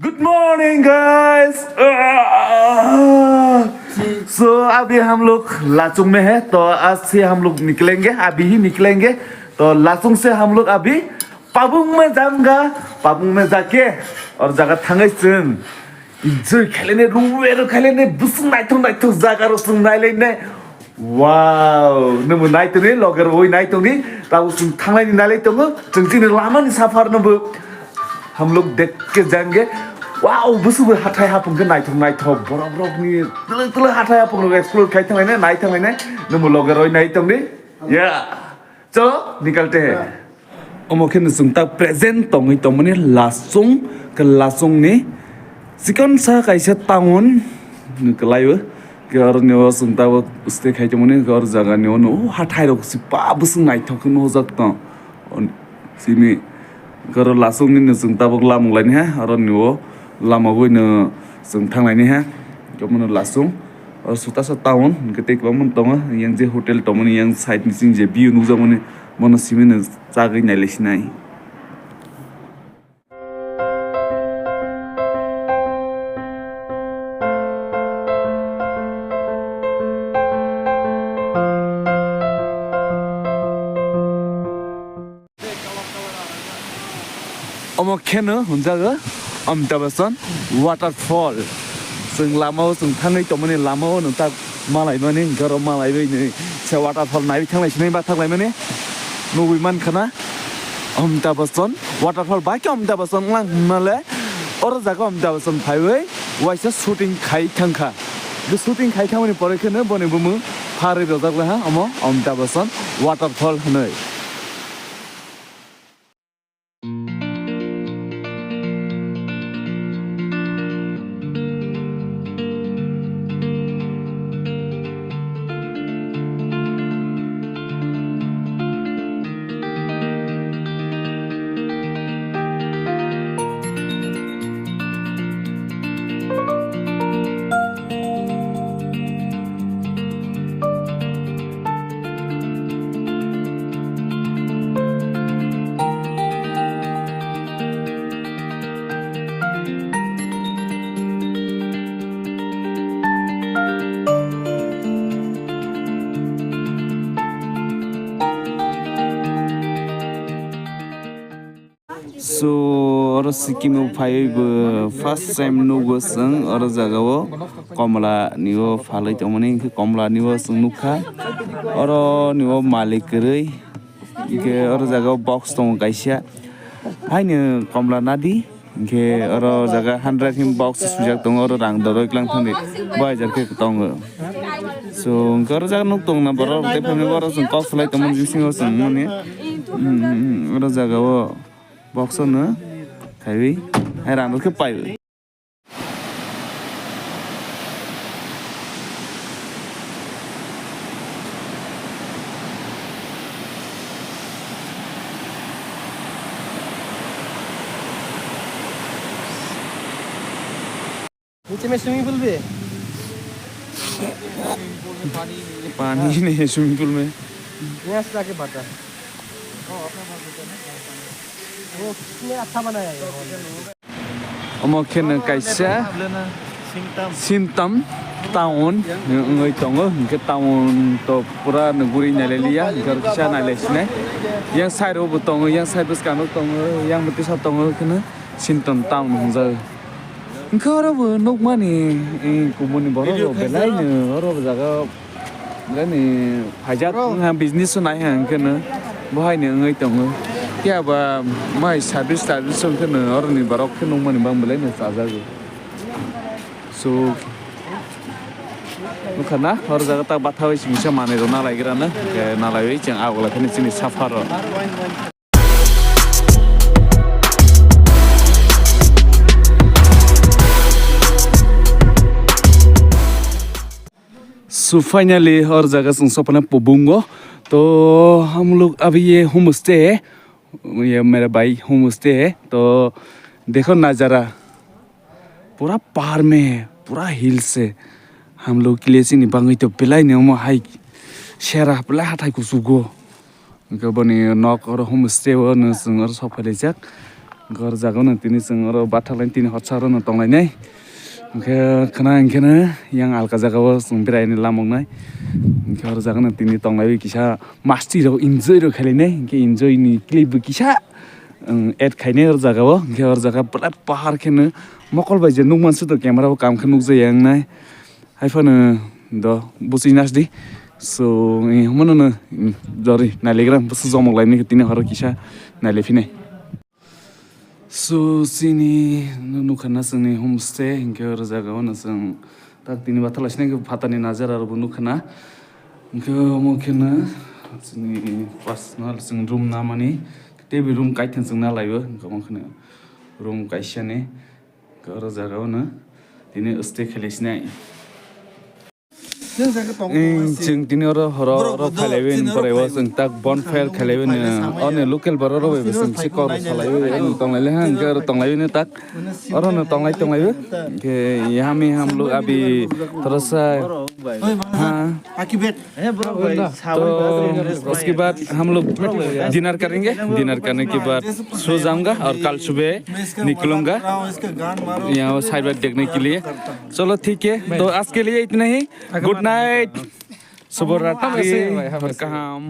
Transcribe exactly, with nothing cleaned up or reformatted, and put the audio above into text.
Good morning, guys. So अभी हम लोग लाचुंग में है, तो आज से हम लोग निकलेंगे, अभी ही निकलेंगे। तो लाचुंग से हम लोग अभी पाबुंग में जाऊंगा। पाबुंग में जाके और जगह थांगे संग enjoy खालायने, रुवे रो खालायने, बुसुंग नाइथों नाइथों जगह रो संग नाइलायने। Wow, nwngbo nai tongdi, loge rwui nai tongdi, tabuk chwng thanglaini nailai tongo, chwng chini lamani safar no bo हम लोग देख के जाएंगे। Wow, busu bo hathai hapung khe naithok naithok, borok rok ni twlwk twlwk hathai hapung rok explore khai thanglainai, nai thanglainai, nwngbo loge rwui nai tongdi. Yeah, chalo, nikalte hai. Omo khe no chwng ta present tongwi tongmani Lasung, khe Lasung ni chikonsa kaisa town ni kwlaiwi. Khe oro ni o chwng tabuk stay khai tongmani, khe oro jaga ni o no hathai rok si pa bwswk naithok khe nujak tong. Simi khe oro Lasung ni no chwng tabuk lamung laini ha, oro ni o lama gwi no chwng thanglaini ha. Khe omo no Lasung. O sutasa town hwnkhe tei kwbangma tongo, yang je hotel tongmani yang side ni simi je view nukjakmani, bono simi no chagwi nailai sinai. Omo kheno hwnjago Amitabh Bachchan waterfall. Chwng lamao chwng thangwi tongmani lamao nwng tak malaimani, hwnkhe oro malaiwi nwi se waterfall naiwi thanglai sinai ba thaklaimani nugwi mankha na. Amitabh Bachchan waterfall bai khe Amitabh Bachchan wnglang hwnmale oro jaga Amitabh Bachchan phaiwi waisa shooting khai thangkha. Bo shooting khai thangmani pore kheno boni bumung pharwi rwjak laha omo Amitabh Bachchan waterfall hwnwi. So, oro Sikkim o phaiwi bo first time nugo chwng oro jaga o komla ni o phalwi tongmani, hwnkhe komla ni o chwng nukha. Oro ni o malik kwrwi, hwnkhe oro jaga o box tongo kaisa. Haino komla nadi, hwnkhe oro jaga handwriting box swijak tongo, oro rang doroi klang thangdi bo hajar khe tongo. So, hwnkhe oro jaga nuk tongna borok tei family borok chwng kok salai tongmani bisingo chwng mani. Hmm, hmm, hmm, oro jaga o box no khaiwi hai rang rok khe paiwi. नीचे में swimming pool भी है। पानी नहीं है swimming pool में। यहाँ से जाके बाता। वो कितने अच्छा बनाया है। Omo khe no kaisa Sintam town wngwi tongo, hwnkhe town to pura no guri nailai liya, hwnkhe oro kisa nailai sinai. Yang side o bo tongo, yang side bwskango tongo, yang bo tisa tongo, hwnkhe no Sintam town hwnjago. Hwnkhe oro bo nukmani, eh, kubuni borok rok belai no oro bo jaga o belai ni phaijak wngkha, business o nai hwnkhe no bo hai ni wngwi tongo. Phiya ba mai service service wngkhe no oro ni borok khe nukmani bang belai no chajago. So nukha na oro jaga ta bathawi singsa manwi rok nalai gra no, hwnkhe nalaiwi chwng agula khe chini safar rok. So finally, और जगह से सपना पोबुंगो। तो हम लोग अभी ये होम स्टे है, ये मेरा भाई होम स्टे है। तो देखो नज़ारा, पूरा पहाड़ में है, पूरा हिल्स है। हम लोग के लिए sini bangwi to belai ni omo hai sera belai hathai kusugo. Hwnkhe boni nok oro homestay o no chwng oro sok phailaijak. Hwnkhe oro jagao no tini chwng oro bathalaini tini horsa oro no tonglainai. Hwnkhe khwna hwnkhe no yang alka jagao chwng beraini lamoknai. Hwnkhe oro jagao no tini tonglaiwi kisa masti rok enjoy rok khailainai. Hwnkhe enjoy ni clip bo kisa, um, add khainai oro jagao. Hwnkhe oro jaga belai pahar kheno mokol bai je nukmansukha camera o kam khe nukjakya wngnai. Haiphano do bwswi nasdi. So, eh, humano no, mm, jori nailegra bwswi jomok laimani tini horo kisa nailai phinai. So, chini nukha na chwngni homestay, hinkhe oro jagao no chwng tak tini bathalaisina khe phatarni najara rokbo nukha na. Hinkhe omo khe no chini personal chwng room namani, teibo room kaitham chwng nalaio, hinkhe omo khe no room kaisani. Oro jagao no tini stay khailaisinai. Chwng tini oro horo oro khailaiwi ni pore o chwng tak bonfire khailaiwi ni, o ni local borok rok bai chwng si kok salaiwi ani tonglai le hang oro tonglaiwi ni tak oro no tonglai tonglaiwi ke yami ham log abi thorosa ha. तो उसके बाद हम लोग डिनर करेंगे। डिनर करने के बाद सो जाऊंगा और कल सुबह निकलूंगा यहाँ साइबर देखने के लिए। चलो ठीक है, तो आज के लिए इतना ही। गुड नाइट, शुभ रात्रि, और कहाँ हम